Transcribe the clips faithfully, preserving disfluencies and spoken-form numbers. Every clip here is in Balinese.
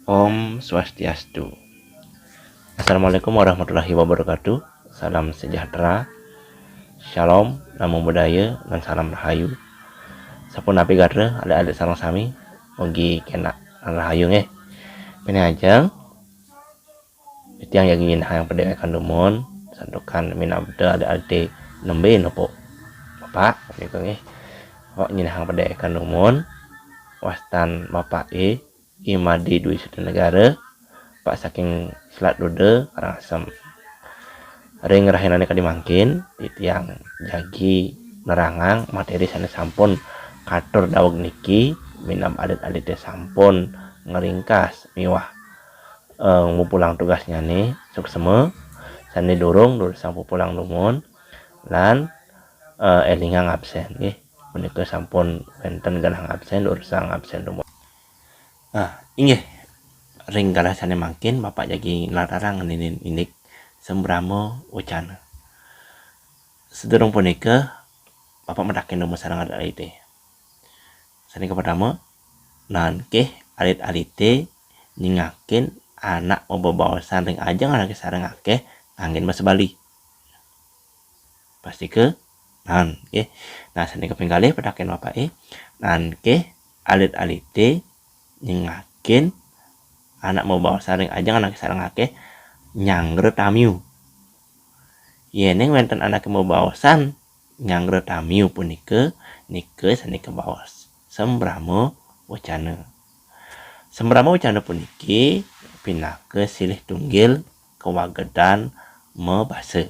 Om Swastiastu. Assalamualaikum warahmatullahi wabarakatuh. Salam sejahtera. Shalom, namo buddhaya, dan salam rahayu. Sapunapi gatra, adik-adik sareng sami, mugi kenak lan rahayu nggih. Pinajeng, titiang jagi nyinahang pedek kandumun, santukan minabda adik-adik nembe nepuk Bapak, punika nggih. Bapak nyinahang pedek kandumun, wastan Bapak E, I Made Dwi Sutanegara, Pak saking Selat Duda, Karangasem. Ring rahinane kadi mangkin, titiang jagi nerangang materi sane sampun katur daweg niki, minab alit-alite sampun ngringkas miwah, eh, mupulang tugasnyane, suksema, sane durung, durusang pupulang dumun, lan, eh, elingang absen, nggih. Punika sampun wenten genah absen, durusang absen dumun. Nah, inggih, ring galah sane mangkin, Bapak jagi nlatarang ngenenin indik sembrama wecana. Sedurung punika, Bapak mataken dumun sareng alit-alite. Sane kapertama, naenkeh alit-alite nyingakin anak mabebaosan ring ajeng anake sareng akeh nganggen basa Bali? Pastika naen, nggih. Nah, sane kaping kalih pitaken Bapake, naenkeh alit-alite nyingakin anak mabebaosan ring ajeng anake sareng akeh nyanggra tamiu? Yening wenten anake mabebaosan nyanggra tamiu punika, nika sane kabaos sembrama wecana. Sembrama wecana puniki pinaka silih tunggil kawagedan mabasa.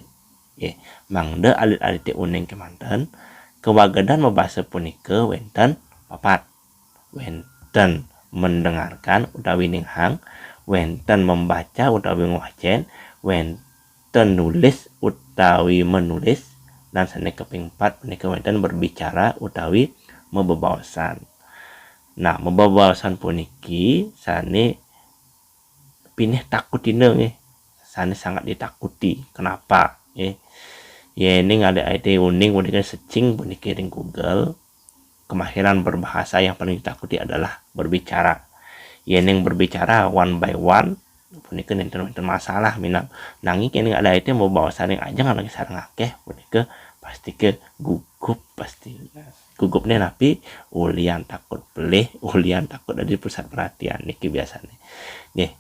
Nggih, mangda alit-alite uning kemanten, kawagedan mabasa punika wenten papat. Wenten mendengarkan utawi ninghang, wenten membaca utawi ngwacen, wenten nulis utawi menulis, lan sane kaping pat punika wenten berbicara utawi mabebaosan. Nah, mabebaosan puniki sane pinih takutina nggih, sane sangat ditakuti. Kenapa? Nggih. Yening alit-alite uning punika searching puniki ring Google, kemahiran berbahasa yang paling ditakuti adalah berbicara. Yening berbicara one by one, punika nenten, nenten masalah minab. Nanging yening alit-alite mabebaosan ring ajeng anake sareng akeh, punika pastika gugup pasti. Gugupne napi? Ulian takut pelih, ulian takut dadi pusat perhatian niki biasane. Nggih.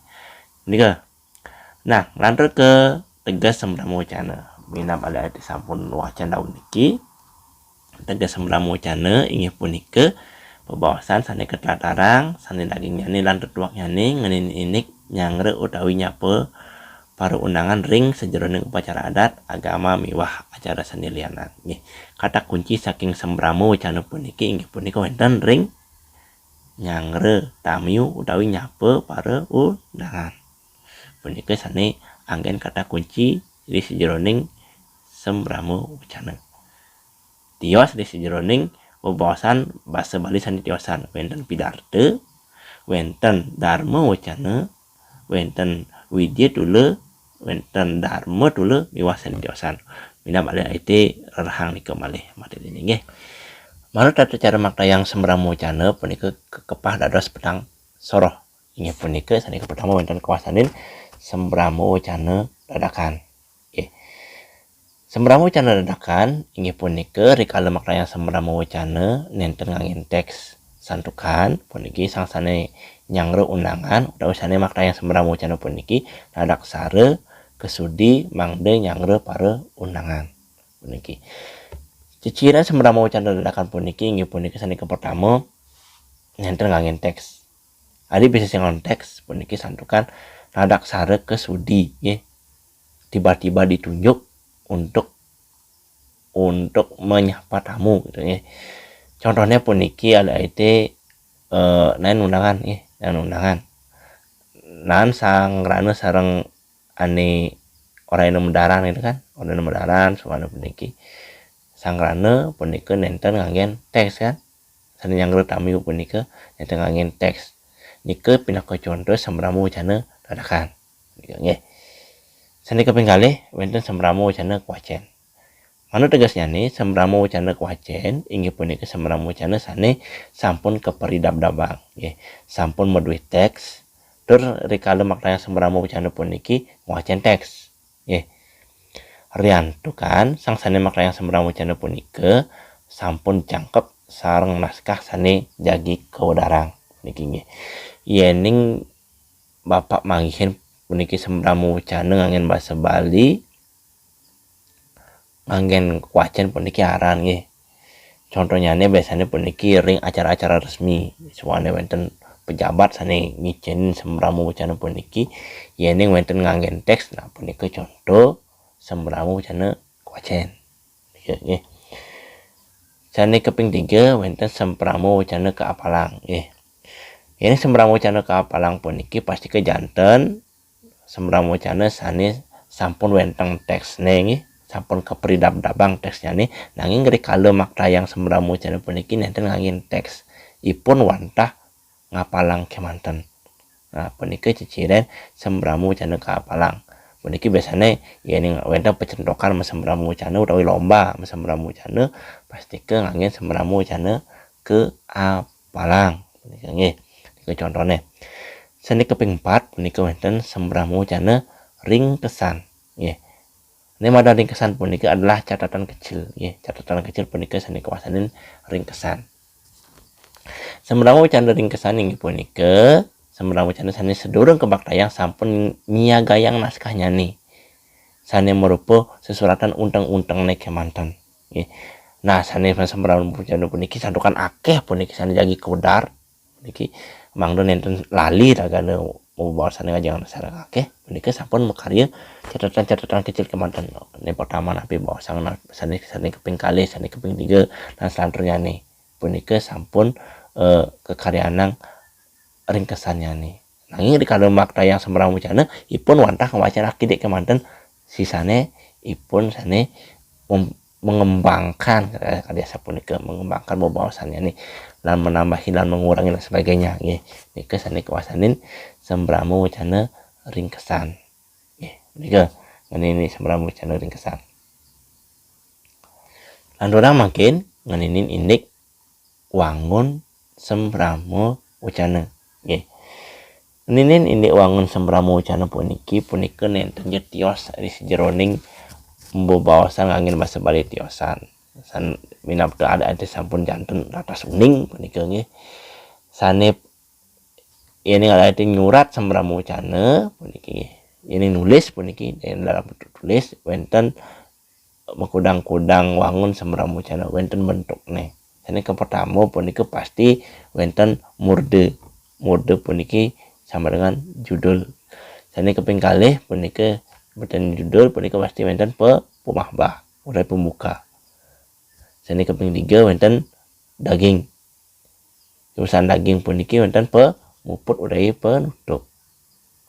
Nika. Nah, nglantur ka teges sembrama wecana. Minab alit-alite sampun wacen daweg niki, teges sembrama wecana inggih punika bebaosan sane katlatarang, sane dagingnyane lan tetuaknyane ngenenin indik nyanggra utawi nyapa para undangan ring sajeroning upacara adat, agama miwah acara sane lianan. Nggih, kata kunci saking sembrama wecana puniki inggih punika wenten ring nyanggra tamiu utawi nyapa para undangan. Punika sane anggen kata kunci ri sajeroning sembrama wecana. Tios ri sajeroning bebaosan basa Bali sane tiosan, wenten pidarta, wenten darma wecana, wenten widya tula, wenten darma tula miwah sane tiosan. Minab alit-alite rerahang nika malih materi nggih. Manut tata cara maktayang sembrama wecana punika kakepah dados petang soroh. Inggih punika sane kapertama wenten kawastanin sembrama wecana dadakan. Nggih. Sembrama wecana dadakan inggih punika rikala maktayang sembrama wecana nenten nganggen teks. Santukan puniki sang sane nyanggra undangan utawi sane maktayang sembrama wecana puniki nadaksara kasudi mangda nyanggra para undangan. Puniki. Ceciren sembrama wecana dadakan puniki inggih punika sane kapertama nenten nganggen teks. Adi bisa sing nganggen teks puniki santukan nadaksara kasudi, nggih. Tiba-tiba ditunjuk untuk, untuk menyapa tamu gitu, nggih. Contohnya puniki alit-alite, eh, naen undangan, nggih, naen undangan. Naen sang rana sareng ane orahina madaran gitu kan, orahina madaran, soalnya puniki. Sang rana punika nenten nganggen teks kan. Sane nyanggra tamiu punika nenten nganggen teks. Nika pinaka conto sembrama wecana dadakan. Nika nggih. Sane kaping kalih wenten sembrama wecana kawacen. Manut tegesnyane, sembrama wecana kawacen inggih punika sembrama wecana sane sampun kaparidabdabang, nggih. Sampun maduwe teks, Tur rikala makta yang sembrama wacana puniki ngwacén téks. Nggih. Riantukan sang sané makta yang sembrama wacana punika sampun jangkep sareng naskah sané jagi kawedarang niki nggih. Yéning Bapak manggihin puniki sembrama wacana nganggén basa Bali, nganggén kwacén puniki aran nggih. Contonyané biasané puniki ring acara-acara resmi, suwané wénten pejabat sané ngicénin sembrama wacana puniki, yéning wénten nganggén téks, nah punika conto sembrama wacana kwacén. Nggih, nggih. Sané kaping tiga wénten sembrama wacana kaapalang nggih. Yéning sembrama wacana kaapalang puniki pastika janten sembrama wacana sané sampun wénten téksné nggih, sampun kapridabdabang téksnyané, nanging rikala maktayang sembrama wacana puniki nénten nganggén téks, ipun wantah ngapalang kémanten. Nah, punika ciciren sembrama wacana kaapalang. Puniki biasané yéning wénten pacentokan masembrama wacana utawi lomba masembrama wacana, pastika nganggén sembrama wacana kaapalang. Punika nggih. Nika contoné. Sané kaping empat punika wénten sembrama wacana ringkesan. Nggih. Né madan ringkesan punika adalah catatan kecil, nggih. Catatan kecil punika sané kawastanin ringkesan. Sembrama wacana ringkesan inggih punika sembrama wacana sané sadurung kabaktayang sampun nyiagayang naskahnyané. Sané marupa sesuratan unteng-untengné kémanten. Nggih. Nah, sané sembrama wacana puniki santukan akéh puniki sané jagi kawedar. Niki mangda nénten lali ragana mabaosan ngajengan sareng akéh, punika sampun makarya catatan-catatan kecil kémanten. Né pertama napi baosan, nah, sané, sané kaping kalih, sané kaping tiga, lan salanturnyané. Punika sampun, eh, kakaryanang ringkesannyané. Nanging rikala maktayang sembrama wacana, ipun wantah ngwacén akidik kémanten sisané ipun sané mem-, mengembangkan, eh, kadi asapunika, mengembangkan babaosannyané, lan menambahi, lan mengurangi, dan sebagainya, nggih. Nika sané kawastanin sembrama wacana ringkesan. Nggih, nika ngeninin sembrama wacana ringkesan. Lanturang mangkin ngeninin indik wangun sembrama wacana. Nggih. Ngeninin indik wangun sembrama wacana puniki, punika nénten ja tios ri sajeroning bebaosan nganggén basa Bali tiosan. San minab alit-alité sampun janten ratas uning punika nggih. Sané yéning alit-alité nyurat sembrama wacana puniki nggih. Yéning nulis puniki dalam bentuk tulis wénten makudang-kudang wangun sembrama wacana wénten bentukné. Sané kapertama punika pasti wénten murda. Murda puniki sama dengan judul. Sané kaping kalih punika boten judul, punika pasti wénten pe-, pamahbah utawi pembuka. Sané kaping tiga wénten daging. Urusan daging puniki wénten pemuput utawi penutup.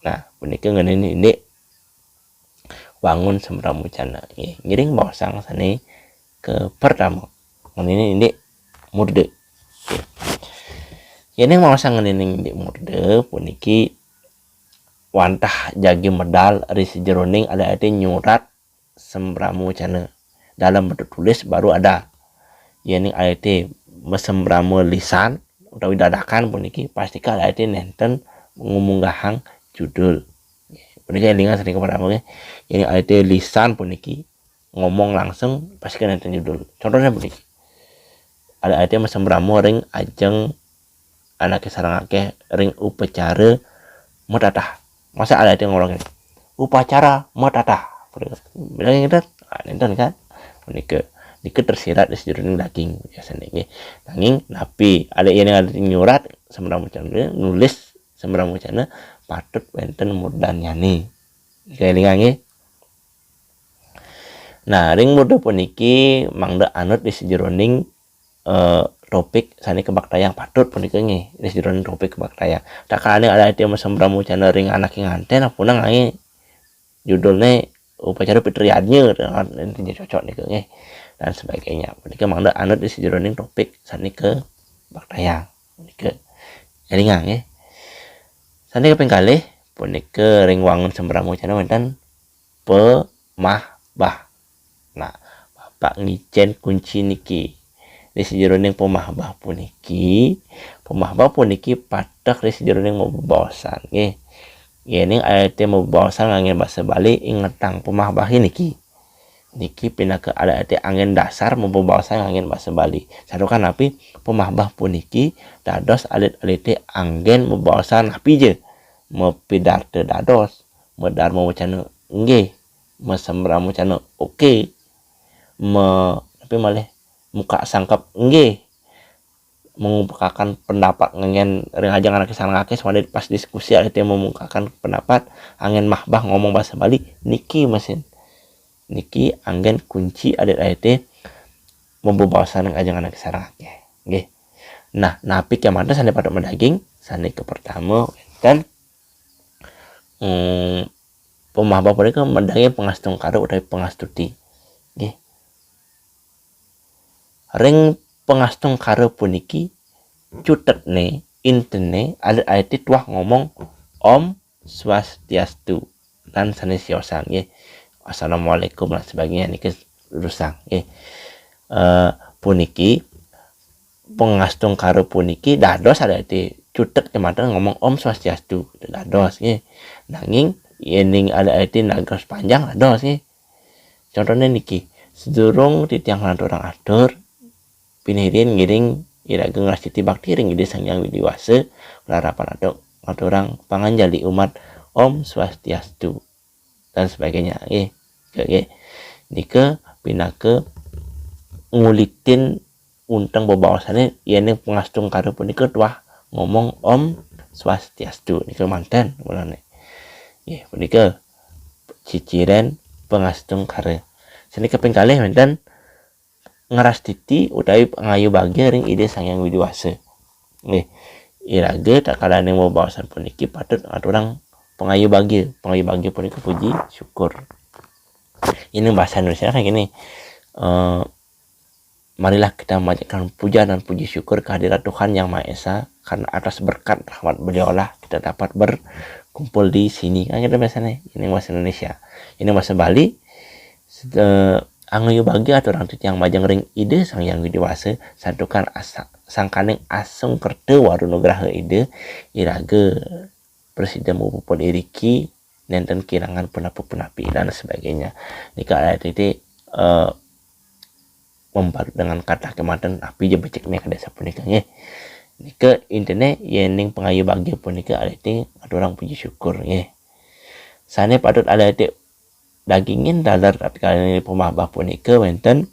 Nah, punika ngeninin indik wangun sembrama wacana. Nggih, ngiring baosang sané kapertama. Ngeninin indik murda. Nggih. Yéning maosang ngeninin indik murda puniki wantah jagi medal ri sajeroning alit-alité nyurat sembrama wacana. Dalam bentuk tulis baru ada. Yéning alit-alité masembrama lisan utawi dadakan puniki, pastika alit-alité nénten ngumunggahang judul. Puniki élingang sané kapertama nggih. Yéning alit-alité lisan puniki ngomong langsung, pastika nénten judul. Contohnya puniki. Alit-alité masembrama ring ajeng anaké sareng akéh ring upacara matatah. Masa alit-alité ngomong ngéné, "Upacara matatah." Bilang ngéten, ah, nénten kan? Nika, nika tersirat di sajeroning daging biasané nggih. Nanging napi alit yén alit nyurat sembrama wacana, nulis sembrama wacana, patut wénten murdannyané. Nika élingang nggih. Nah, ring murda puniki mangda anut di sajeroning, eh, topik sané kabaktayang, patut punika nggih, di sajeroning topik kabaktayang. Tatkala alit-alité masembrama wacana ring anaké nganten, apunang nggih judulné upacara pitriyadnya, nénten cocok nika nggih, dan sebagainya. Punika mangda anut di sajeroning topik sané kabaktayang. Punika élingang nggih. Sané kaping kalih punika ring wangun sembrama wacana wénten pamahbah. Nah, Bapak ngicén kunci niki. Di sajeroning pamahbah puniki, pamahbah puniki pateh di sajeroning bebaosan nggih. Yéning alit-alité mabaosan nganggén basa Bali, ingetang pamahbahé niki. Niki pinaka alit-alité anggén dasar mabaosan nganggén basa Bali. Santukan napi? Pamahbah puniki dados alit-alité anggén mabaosan napi ja. Mapidarta dados, madarma wacana inggih, masembrang wacana oké, ma-, napi malih, muka sangkep inggih, mengungkapkan pendapat nganggén ring ajeng anaké sarengaké, samaliha pas diskusi alit-alité mengungkapkan pendapat, anggén mahbah ngomong basa Bali, niki mesin. Niki anggén kunci alit-alité mabaosan ring ajeng anaké sarengaké. Nggih. Nah, napi kémanten sané patut madaging? Sané kapertama wénten, hmm, pamahbah punika madaging pangastungkara utawi pangastuti. Nggih. Ring pangastungkara puniki cutetné, intiné, alit-alité tuah ngomong Om Swastiastu lan sané siosan, nggih. Assalamualaikum lan sebagainya niki durusang, nggih. Eh, puniki pangastungkara puniki dados alit-alité cutet kémanten ngomong Om Swastiastu, dados, nggih. Nanging yéning alit-alité nados panjang, dados, nggih. Contohné niki, sadurung titiang nglanturang atur, pinih riin ngiring iraga ngrastiti bakti ring Ida Sang Hyang Widhi Wasa, malarapan atur ngaturang panganjali umat Om Swastiastu dan sebagainya. Nggih. Nggih. Nika pinaka ngulitin unteng bebaosané, yéning pangastungkara punika tuah ngomong Om Swastiastu. Nika manten mulané. Nggih, punika ciciren pangastungkara. Sané kaping kalih wénten ngrastiti utawi pangayu bagia ring Ida Sang Hyang Widhi Wasa. Nggih, iraga takalaning bebaosan puniki patut ngaturang pangayu bagia. Pangayu bagia punika puji syukur. Ini bahasa Indonesia kan gini, eh, marilah kita memanjatkan puja dan puji syukur kehadirat Tuhan Yang Maha Esa, karena atas berkat rahmat beliaulah kita dapat berkumpul di sini. Kan gitu biasanya. Ini bahasa Indonesia. Ini bahasa Bali. Sede-, angayu bagia aturang titiang majeng ring Ida Sang Hyang Widhi Wasa, santukan asa-, sangkaning asung kerta waru nugraha Ida, iraga prasida mupupun iriki, nénten kirangan punapa-punapi dan sebagainya. Nika alit-alité, eh, membalut dengan kata kémanten, napi ja becikné kadésa punika, nggih. Nika intiné, yéning pangayu bagia punika alit-alité ngaturang puji syukur, nggih. Sané patut alit-alité dagingin taler tatkala pamahbah punika wénten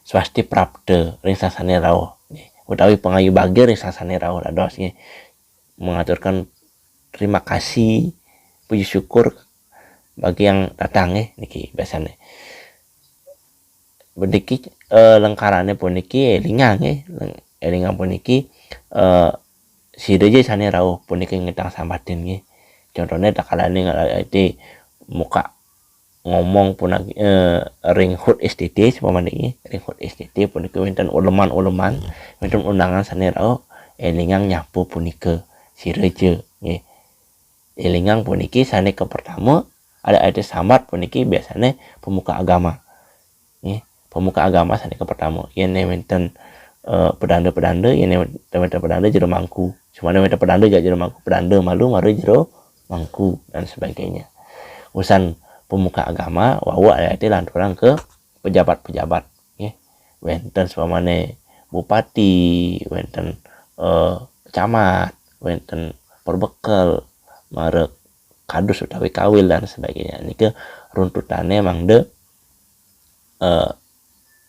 swasti prapta ring sang sané rauh, nggih, utawi pangayu bagia ring sang sané rauh dados, nggih, mengaturkan terima kasih, puji syukur bagi yang datang, nggih, niki biasané. Puniki, eh, lengkarané puniki élingang, nggih. Leng-, élingang puniki, eh, sira ja sané rauh puniki ngetang sambatin, nggih. Contohné takalaning alit-alité muka ngomong puniki, eh, ring HUT S T T, supamane nggih, ring HUT S T T puniki wénten uleman-uleman, wénten undangan sané rauh, élingang nyapa punika sira ja, nggih. Élingang puniki sané kapertama, alit-alité sambat puniki biasané pemuka agama. Nggih, pemuka agama sané kapertama. Yén wénten, eh, pedanda-pedanda, yén wénten pedanda jero mangku. Cuman wénten pedanda ja jero mangku, pedanda malu mara jero mangku dan sebagainya. Usan pemuka agama, wau alit-alité lanturang ka pejabat-pejabat, nggih. Wénten supamane bupati, wénten, eh, camat, wénten perbekel, mara kadus utawi kawil dan sebagainya. Nika runtutane mangda, eh,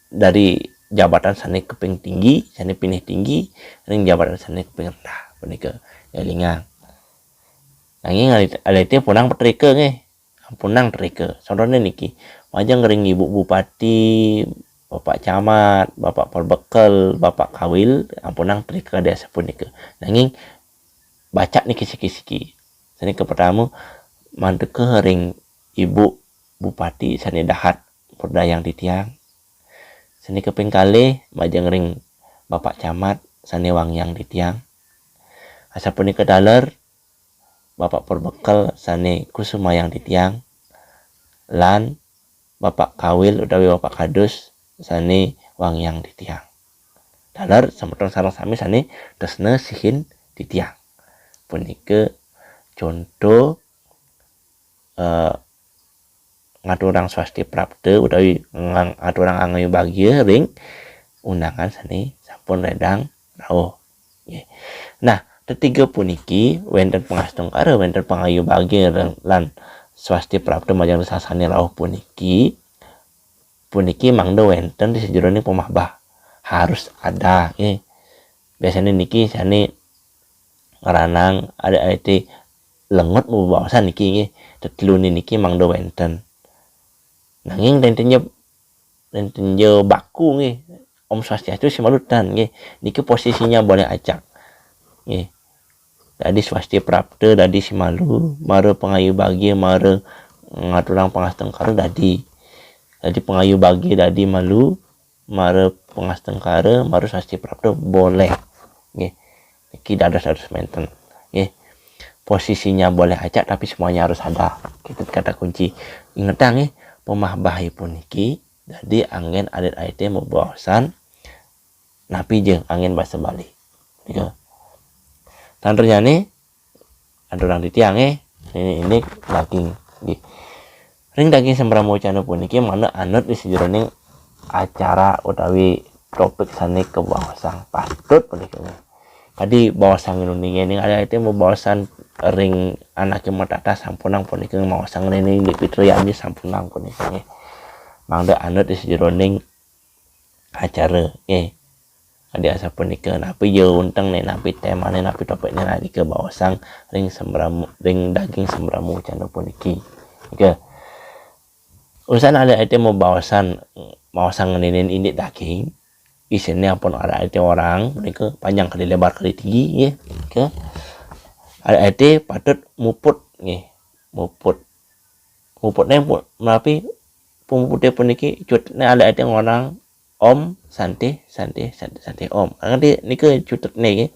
dari jabatan sane kaping tinggi, sane pinih tinggi, ring jabatan sane kaping rendah. Punika élingang. Nanging alit-, alit-alité punang patrika nggih. Ampunang trika. Contone niki, majeng ring Ibu Bupati, Bapak Camat, Bapak Perbekel, Bapak Kawil, ampunang trika daya sapunika. Nanging bacak niki siki-siki. Sane kapertama, mantuka ring Ibu Bupati sane dahat murdayang titiang. Sane kaping kalih, majeng ring Bapak Camat sane wangiang titiang. Asapunika taler, Bapak Perbekel sane kusumayang titiang, lan Bapak Kawil utawi Bapak Kadus sane wangiang titiang. Taler semeton sareng sami sane tresna sihin titiang. Punika conto eh, ngaturang swasti prapta utawi ngang-, ngaturang angayu bagia ring undangan sane sampun ledang rauh. Nggih. Nah, tetiga puniki wenten pangastungkara, wenten pangayu bagia ren-, lan swasti prapta majeng sasane rauh puniki, puniki mangda wenten di sajeroning pamahbah. Harus ada, nggih. Biasane niki sane ngranang alit-alite lengut mabaosan niki, nggih. Tetelune niki mangda wenten. Nanging ten tenja, ten tenja baku, nggih. Om Swastiastu simalutan, nggih. Niki posisinya boleh acak. Nggih. Dadi swasti prapta, dadi simalu, mara pangayu bagia, mara ngaturang pangastungkara dadi. Dadi pangayu bagia dadi malu, mara pangastungkara, mara swasti prapta boleh. Nggih. Niki dados-dados menten. Nggih. Posisinya boleh acak tapi semuanya harus ada. Itu kata kunci. Ingetang nggih, pamahbahipun niki dadi anggen alit-alite mabaosan napi ja anggen basa Bali. Nika. Tan terjane aturang titiang, eh, ini, ini daging. Nggih. Ring daging sambrama wacana puniki mangda anut di sajeroning acara utawi topik sane kabaosang patut punika. Kadi baosang niki, ning alit-alite mabaosan ring anake matatah sampunang punika, maosang ring Ni Pitrayani sampunang punika, nggih. Mangda anut di sajeroning acara, nggih. Kadi asapunika, napi ja unteng ne, napi tema ne, napi topik ne, nika baosang ring sambrama, ring daging sambrama wacana puniki. Nika. Usan alit-alite mabaosan, maosang ngenenin indik daging, isine ampun alit-alite orahang, punika panjang kali lebar kali tinggi, nggih. Nika. Alit-alite patut muput, nggih. Muput. Muputne pu-, menapi pamupute puniki, cutne alit-alite ngorahang Om Santi, Santi, Santi, Santi, Om. Nganti nika cututne, nggih.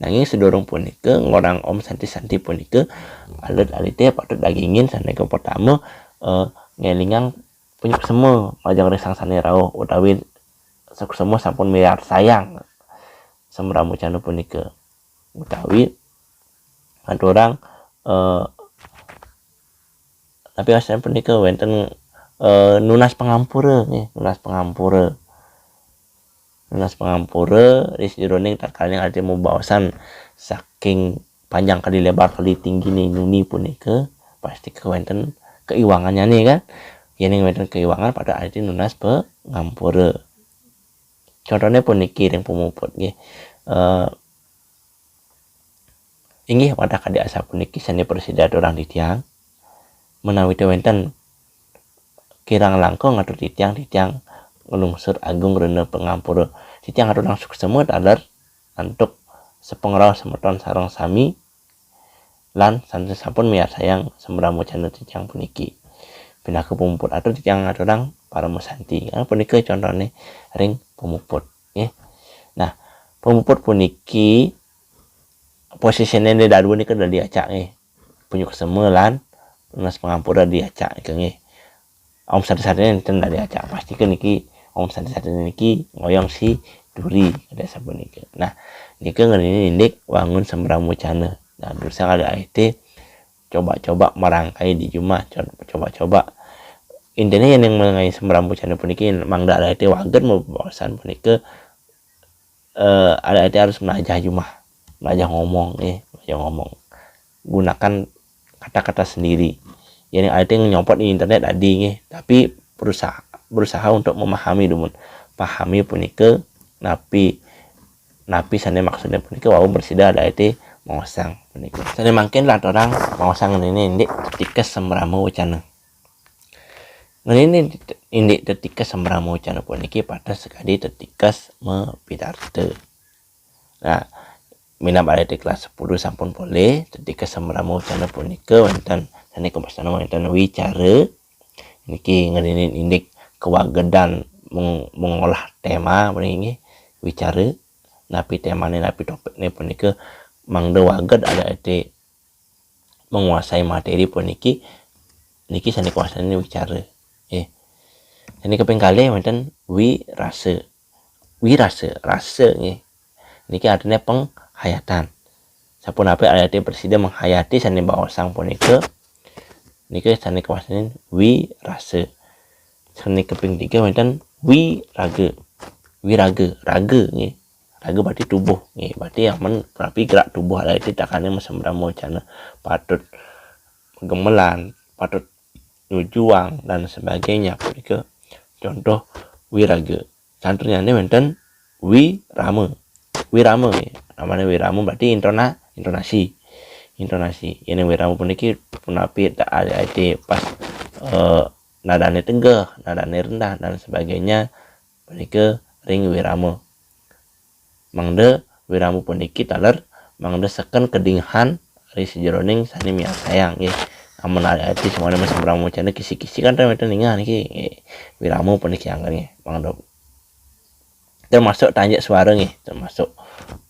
Nanging sadurung punika, ngorahang Om Santi, Santi punika, alit-alite patut dagingin sane kapertama, eh, ngelingang panyuksma majeng ring sang sane rauh utawi suksma sampun miarsayang sambrama wacana punika. Utawi ngaturang, eh, napi wastan punika wenten, eh, nunas pangampura, nggih, nunas pangampura. Nunas pangampura ri sajeroning tatkalaning alit-alite mabaosan saking panjang kali lebar kali tinggine nuni punika, pasti kewenten keiwangannyane, kan. Yening wenten keiwangan, patut alit-alite nunas pangampura. Contone puniki ring pamuput, nggih. Eh, Inggih, wantah kadi asapuniki sane prasida aturang titiang. Menawi te wenten kirang langkung atur titiang, titiang nglungsur agung rena pangampura. Titiang aturang suksma taler antuk sapangrauh semeton sareng sami lan sampun miarsayang sambrama wacana titiang puniki. Pinaka pamuput atur titiang aturang parama santi. Ah, punika contone ring pamuput, nggih. Nah, pamuput puniki posisine dadua nika dadi acak, nggih. Panyuksma lan nunas pangampura dadi acak nika, nggih. Om Santi Santi nenten dadi acak. Pastika niki Om Santi Santi niki ngoyong si duri, kadi sapunika. Nah, nika ngenenin indik wangun sambrama wacana. Nah, durusang alit-alite coba-coba marangkai di jumah, co-, coba-coba. Intine yen ing mengenai sambrama wacana puniki mangda alit-alite waged mabaosan punika, eh, alit-alite harus melajah jumah, melajah ngomong, eh, melajah ngomong. Gunakan kata-kata sendiri. Yen alit-alite nyopot di internet dadi, nggih, tapi berusaha, berusaha untuk memahami dumun. Pahami punika napi, napi sane maksudne punika wau prasida alit-alite maosang punika. Sane mangkin lanturang maosang ngenenin indik tetikes sambrama wacana. Ngenenin indik tetikes sambrama wacana puniki pateh sakadi tetikes mapidarta. Nah, minab alit-alite kelas sepuluh sampun polih, tetikes sambrama wacana punika wenten sane kawastane wenten wicara. Niki ngenenin indik kawagedan meng-, mengolah tema puniki, nggih, wicara. Napi temane, napi topikne punika mangda waged alit-alite menguasai materi puniki, niki sane kawastane wicara. Eh. Sane kaping kalih wenten wirasa. Wirasa, rasa, nggih. Niki artine penghayatan. Sapunapi alit-alité prasida menghayati sané baosang punika, nika sané kawastanin wirasa. Sané kaping tiga wénten wiraga. Wiraga, raga nggih. Raga berarti tubuh nggih. Berarti amun punapi gerak tubuh alit-alité takaning masembrama wacana, patut gemelan, patut nujuang dan sebagainya. Punika contoh wiraga. Santurnyané wénten wirama. Wirama nggih. Namané wirama berarti intona-, intonasi. Intonasi. Yén wirama puniki punapi ta-, alit-alité pas, eh, nadané tegeh, nadané rendah dan sebagainya, punika ring wirama. Mangda wirama puniki taler mangda seken kadingehan ring sajeroning sané miarsayang nggih. Amun alit-alité semuanya masembrama wacana kisi-kisi kan wénten ningeh niki nggih. Wirama puniki angger nggih. Mangda termasuk tanjak suara nggih, termasuk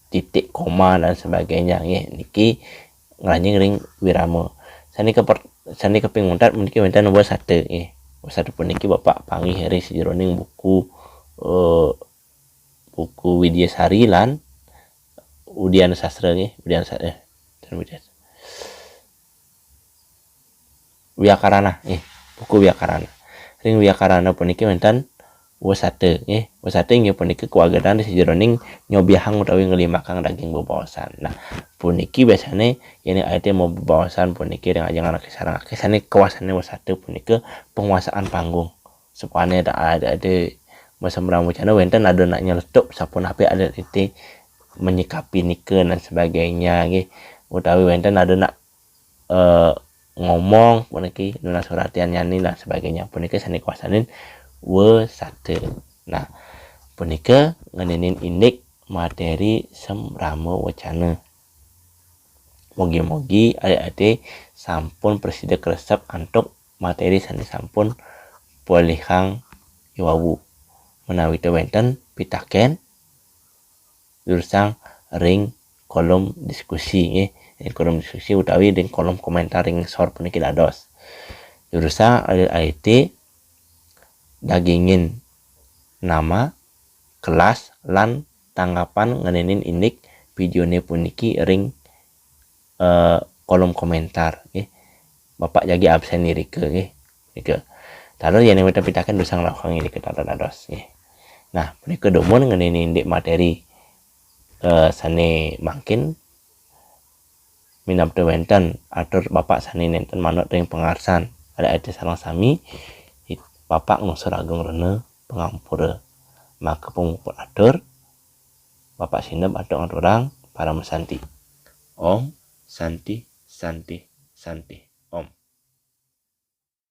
titik, koma dan sebagainya nggih. Niki ngranjing ring wirama. Sané kaper-, sané kaping untat puniki wénten wasata nggih. Wasata puniki Bapak panggih ring sajeroning buku, eh, buku Widyasari lan Udiana Sastra nggih, Udiana Sa-, eh, dan Widyas-, Wiakarana nggih, buku Wiakarana. Ring Wiakarana puniki wénten wasata nggih. Wasata inggih punika kawagedan ring sajeroning nyobiahang utawi nglimbakang daging bebaosan. Nah, puniki biasané yén alit-alité mabebaosan puniki ring ajeng anaké sareng anaké sané kawastanin wasata punika penguasaan panggung. Sapunapi alit-alité masembrama wacana wénten ada nak nyeletuk sapunapi alit-alité menyikapi nika dan sebagainya nggih. Utawi wénten ada nak, eh, ngomong puniki nunas suratian nyani dan sebagainya. Punika sané kawastanin wasata. Nah, punika ngenénin indik materi sembrama wacana. Mugi-mugi alit-alité sampun prasida kresep antuk materi sané sampun polihang iwau. Menawi té wénten pitakén, durusang ring kolom diskusi nggih, ring kolom diskusi utawi ring kolom komentar ring sor puniki dados. Durusang alit-alité dagingin nama, kelas, lan tanggapan ngenénin indik vidéoné puniki ring, eh, kolom komentar nggih. Bapak jagi absén irika nggih. Nika. Taler yén wénten pitakén durusang rauhang irika taler dados nggih. Nah, punika dumun ngenénin indik materi, eh, sané mangkin. Minab té wénten atur Bapak sané nénten manut ring pangarsan alit-alité sareng sami, Bapak nglungsur agung rena pangampura. Maka pamuput atur, Bapak sineb antuk ngaturang paramasanti. Om Santi, Santi, Santi. Om.